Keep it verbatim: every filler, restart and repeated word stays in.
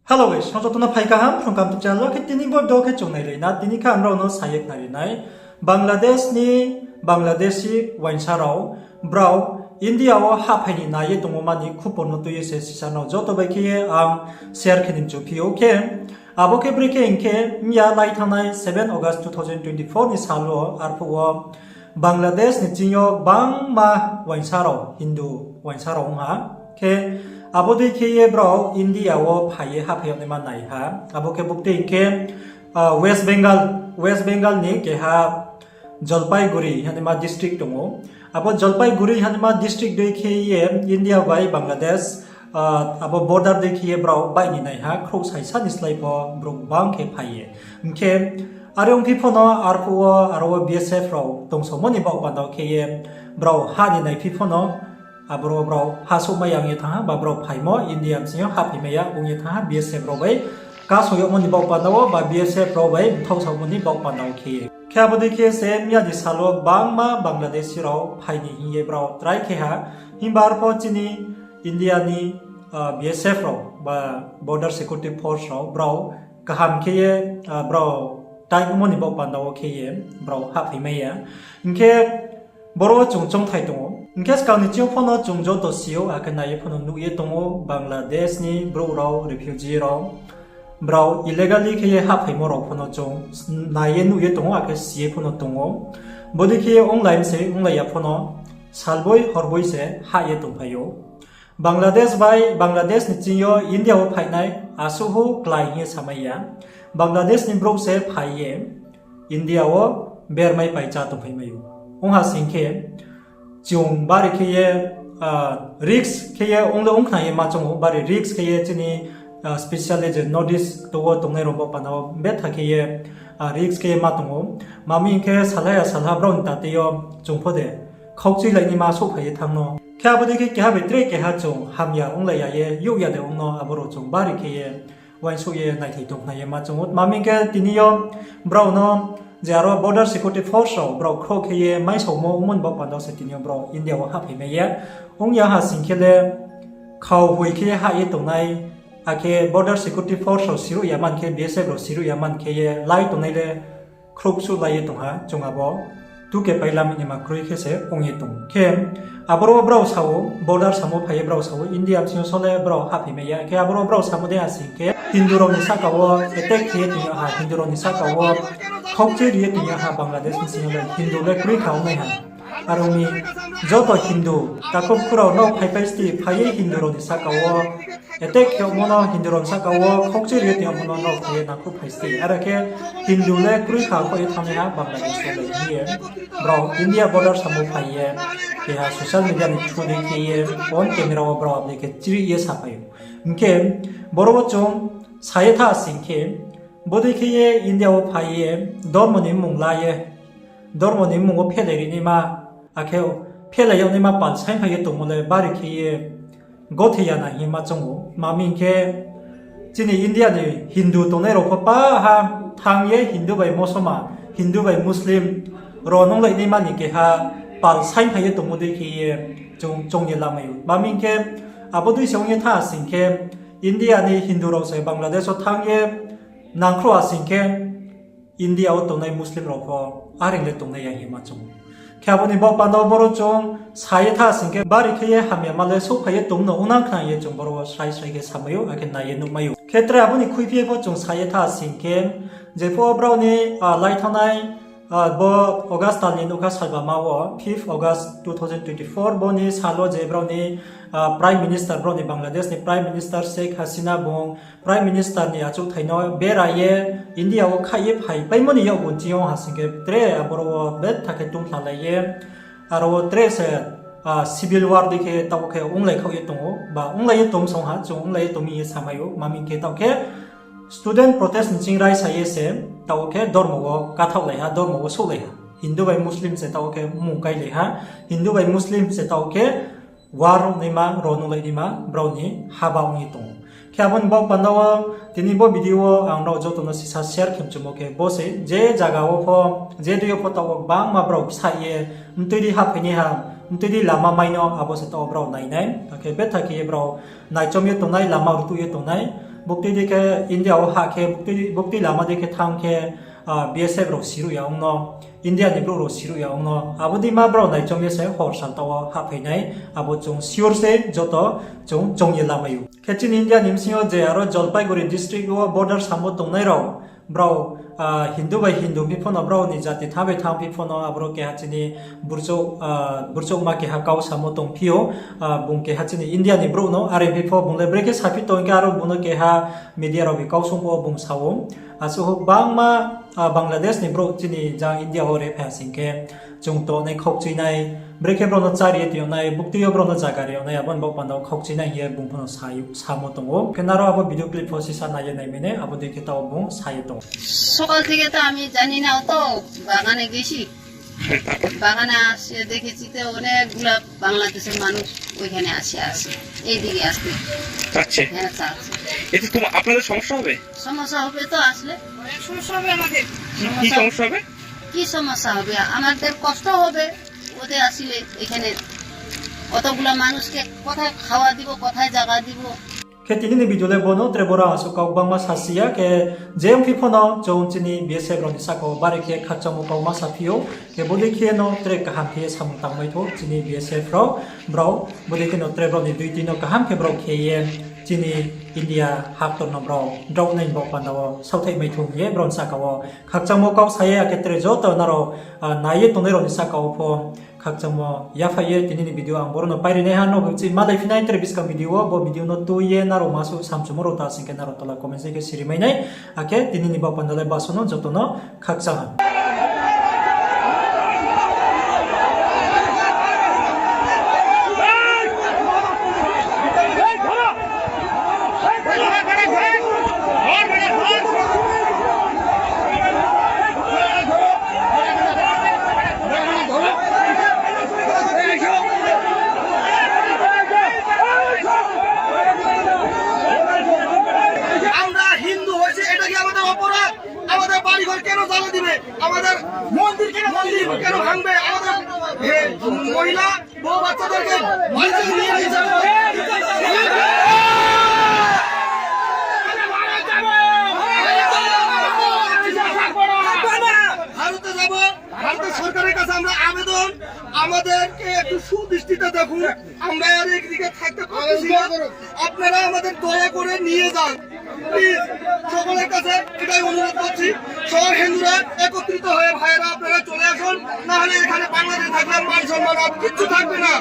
Hello guys, joto no phai kaham, Phrung Kaham YouTube channel wo khe tini bo video khe chung nailai na, tini khe ang nrao no sa ye khnari nai. Bangladesh ni, Bangladeshi uaingsa rao, brao India wo hahphai ni nai ye tongmo mani khupor no tui ye se sisa nrao joto bai khe ye ang share khe ni mchu phi ou khe. Abo khe brekhe hing khe, mya lai thanngnai seven August two thousand twenty-four ni sal wo, arphuh wo Bangladesh ni ching yo gbangma uaingsa rao, Hindu uaingsa rao ong ha. Khe abo dei khe ye brao India wo phai ye hahphai yag naima nai ha. Abo khe bukti hing khe, West Bengal, West Bengal ni keha Jalpaiguri hingnaima district tong ou. Abo Jalpaiguri hingnaima district dei khe ye India bai Bangladesh, abo border dei khe ye brao baih ni nai ha, khrouh saisa ni slái pho brouh gbang khe phai ye. Hing khe are ongphi pho no arphuh wo aro wo B S F rao tongsaomo ni baoh panda wo khe ye brao hah ni naiphi pho no, aboro brao ha souhmai ya ong ye thanng ha, ba brao phaimo India bsing yo hahphaimai ya ong ye thanng ha, B S F rao bai kasong yagmo ni baoh panda wo ba B S F rao bai mthaoh saomo ni baoh panda wo khe ye. Khe abo dei khe se mya ni sal wo gbangma Bangladeshi rao phai ni hing ye brao try khe ha, himba arphuh chini India ni B S F rao ba Border Security Force rao brao kaham khe ye, brao taimo ni baoh panda wo khe ye brao hahphaimai ya. Hing khe boro wo chung choungthai tong ou. Hing khe skang ni ching yo pho no chung joto si ou, akhe nai ye pho no nuh ye tong ou, Bangladesh ni brouh rao, refugee rao, brao illegally khe ye hahphaimo rao pho no chung nai ye nuh ye tong ou, akhe si ye pho no tong ou. Bodei khe ye onglai mi se onglai ya pho no, salboi horboi se hah ye tongphai ou. Bangladesh bai, Bangladesh ni ching yo India wo phainai asuh hu klái hing ye samai ya. Bangladesh ni brouh se phai ye India wo bermai pai chá tongphaimai ou. Ong ha sing khe, chung bari khe ye risk khe ye ong le ong khna ye ma choung ou, bari risk khe ye chini specially je North East to wo tongnai rao bo panda wo betha khe ye risk khe ye ma tong ou. Mami hing khe salha ya salha brao ni tate yo chung pho de khaukchuilai naima souhphai ye thanng no. Khe abo dei khe keha bai tre keha chung hamya onglai ya ye youh ya de ong no, aboro chung bari khe ye uaingsouh ye naithai tong khna ye ma choung ou. Mami hing khe tini yo brao no je aro Border Security Force rao brao khrouh khe ye maisaomo ongmo ni baoh panda wo se tini yo brao India wo hahphaimai ye. Ong ya ha sing khe le khau hoi khe ye hah ye tongnai, akhe Border Security Force rao siruh ya man khe, B S F rao siruh ya man khe ye lai tongnai le khrouh suh lai ye tong ha, chung abo tuke paila mi naima kroi khe se ong ye tong. Khe aboro wo brao sa ou, border samo phai ye brao sa ou, India bsing yo so le brao hahphaimai ya. Khe aboro wo brao samo dei ha sing khe, Hindu rao ni sahka wo attack khe ye tong ya ha, Hindu rao ni sahka wo khaukchui ri ye tong ya ha, Bangladesh ni sing yo le Hindu le kroi kha ong nai ha. Are ong mi joto Hindu takhu bkhu rao no phaipai sti, phai ye Hindu rao ni sahka wo attack khe yagmo no, Hindu rao ni sahka wo khaukchui ri ye tong yagmo no, no phai ye nangkhruh phai sti. Are khe Hindu le kroi kha kho ye thanng nai ha Bangladesh wo le hing ye brao India border samo phai ye keha social media ni through dei khe ye on camera wo brao abo dei khe chrih ye saphai ou. Hing khe boro wo chung sa ye tha sing khe, bodei khe ye India wo phai ye dormo ni mmung la ye, dormo ni mmung wo phelai ri naima, akhe phelai yag naima pal saingphai ye tongmo le bari khe ye gothe ya nai hing ye ma choung ou. Mami hing khe chini India ni Hindu tongnai rao pho pa ha thanng ye Hindu bai Mosoma, Hindu bai Muslim rao nunglai naima ni keha pal saingphai ye tongmo dei khe ye chung choung ye lamai ou. Mami hing khe abo dei se ong ye tha sing khe, India ni Hindu rao se Bangladesh wo thanng ye nangkhruh ha sing khe, India wo tongnai Muslim rao pho areng le tongnai ya hing ye ma choung ou. Khe abo ni baoh panda wo boro chung sa ye tha sing khe, bari khe ye hamyama le souhphai ye tong no ong nang khna hing ye chung boro wo srai srai khe samai ou, akhe nai ye nuhmai ou. Khe tre abo ni khuiphi ye pho chung sa ye tha sing khe, jepho brao ni, lai thanngnai, bo August tal ni nougkha salbama wo, fifth August two thousand twenty-four, bo ni sal wo je brao ni Prime Minister, brao ni Bangladesh ni Prime Minister Sheikh Hasina bung Prime Minister ni achouhthai no bera ye India wo khaih ye phaipaimo ni yakgu ching yo ha sing khe tre aboro wo betha khe tungphlalai ye, aro wo tre se civil war dei khe taoh khe onglai khaoh ye tong ou, ba onglai ye tong song ha, chung onglai ye tong mi ye samai ou, mami khe taoh khe student protest ni ching raisa ye se taoh khe dormo wo kathaohlai ha, dormo wo souhlai ha. Hindu bai Muslim se taoh khe mmung kailai ha, Hindu bai Muslim se taoh khe war ongnaima, rao nunglai naima brao ni haba ong ye tong ou. Khe abo ni baoh panda wo tini bo video wo ang nrao joto no sisa share khe mchumo khe bo se, je zaga wo pho, je dei yo pho taoh wo gbangma brao bsaih ye, mtui di hahphai nai ha, mtui di lama mai no abo se taoh wo brao nai nai. Akhe betha khe ye brao naichom ye tongnai, lama rutuh ye tongnai. Buktui di khe India wo hah khe, buktui, buktui lama di khe thanng khe, ah, B S F rao siruh ya ong no, India ni brouh rao siruh ya ong no, abo dei ma brao naichom ye se hor sal taoh wo hahphai nai, abo chung sure se joto chung choung ye lamai ou. Khe chini India ni bsing yo je aro Jalpaiguri district wo border samo tongnai rao, brao, ah, Hindu bai Hindu phi pho no, brao ni jati tha bai thanng phi pho no, aboro keha chini burchouh, ah, burchouhma keha kau samo tongphi ou, ah, bung keha chini India ni brouh no, are phi pho bung le brekhe saphi tong khe aro bung no keha media rao bai kau sung pho bung sa ou. Asuh bangma, ah, Bangladesh ni brouh chini jang India wo re phai ha sing khe, chung tongnai khaukchuinai, brekhe brao no chári ye tong yag nai, buktui yo brao no zaga ri yag nai, abo ni baoh panda wo khaukchuinai hing ye bung pho no sa, samo tong ou. Khe nrao abo video clip pho sisa nai ye naimai nai, abo dei khe taoh bung sa ye tong ou. সকাল থেকে তো আমি জানি না, অত বাগানে গেছি। হ্যাঁ, তারপর? বাগানে আসে দেখেছি তো অনেকগুলা বাংলাদেশের মানুষ ওইখানে আসে, আসে, এইদিকে আসতে। চাচ্ছে? হ্যাঁ, চাচ্ছে। এতে তোমা-, আপনাদের সমস্যা হবে? সমস্যা হবে তো আসলে। সমস্যা হবে আমাদের। কি, কি সমস্যা হবে? কি সমস্যা হবে? আমাদের কষ্ট হবে ওদের আসলে এখানে অতগুলা মানুষকে কোথায় খাওয়া দিব, কোথায় জায়গা দিব? Khe tini ni video le bo no, tre boro asuh kau gbangma sasi ya, khe je ongphi pho no chung chini B S F rao ni saka wo bari khe khakchangmo kau ma saphi ou, khe bodei khe no tre kaham khe ye samung tangmai thou chini B S F rao, brao bodei khe no tre brao ni duty no kaham khe brao khe ye chini India haktor no brao drao nai ni baoh panda wo saohthaih mai thou hing ye brao ni saka wo khakchangmo kau sa ye, akhe tre joto nrao, ah, nai ye tongnai rao ni saka wo pho khakchangmo yaphai ye tini ni video ang boro no pairi nai ha, no bchi malai phi nai tre buskang video wo, bo video no tui ye nrao masuh samchumo rao ta sing khe nrao tola comment se khe siri mai nai, akhe tini ni baoh panda le baso no joto no khakchang ha. আমরা হিন্দু হয়েছে, এটা কি আমাদের অপরাধ? আমাদের বাড়িঘর কেন জ্বালা দিবে? আমাদের মন্দির কেন, মন্দির কেন ভাঙবে? আমাদের, এ, মহিলা বউ বাচ্চাদেরকে বাড়িতে নিয়ে নিয়ে যাবে। ভারতে যাব, ভারতের সরকারের কাছে আমরা আবেদন, আমাদেরকে একটু সুদৃষ্টিতে দেখুন। আমরা আর একদিকে থাকতে পারতেছি না, আপনারা আমাদের দয়া করে নিয়ে যান। Please, সকলের কাছে এটাই অনুরোধ করছি, সব হিন্দুরা একত্রিত হয়ে ভাইয়েরা আপনারা চলে আসুন, না হলে এখানে বাংলাদেশে থাকলে মান সম্মান আর কিচ্ছু থাকবে না।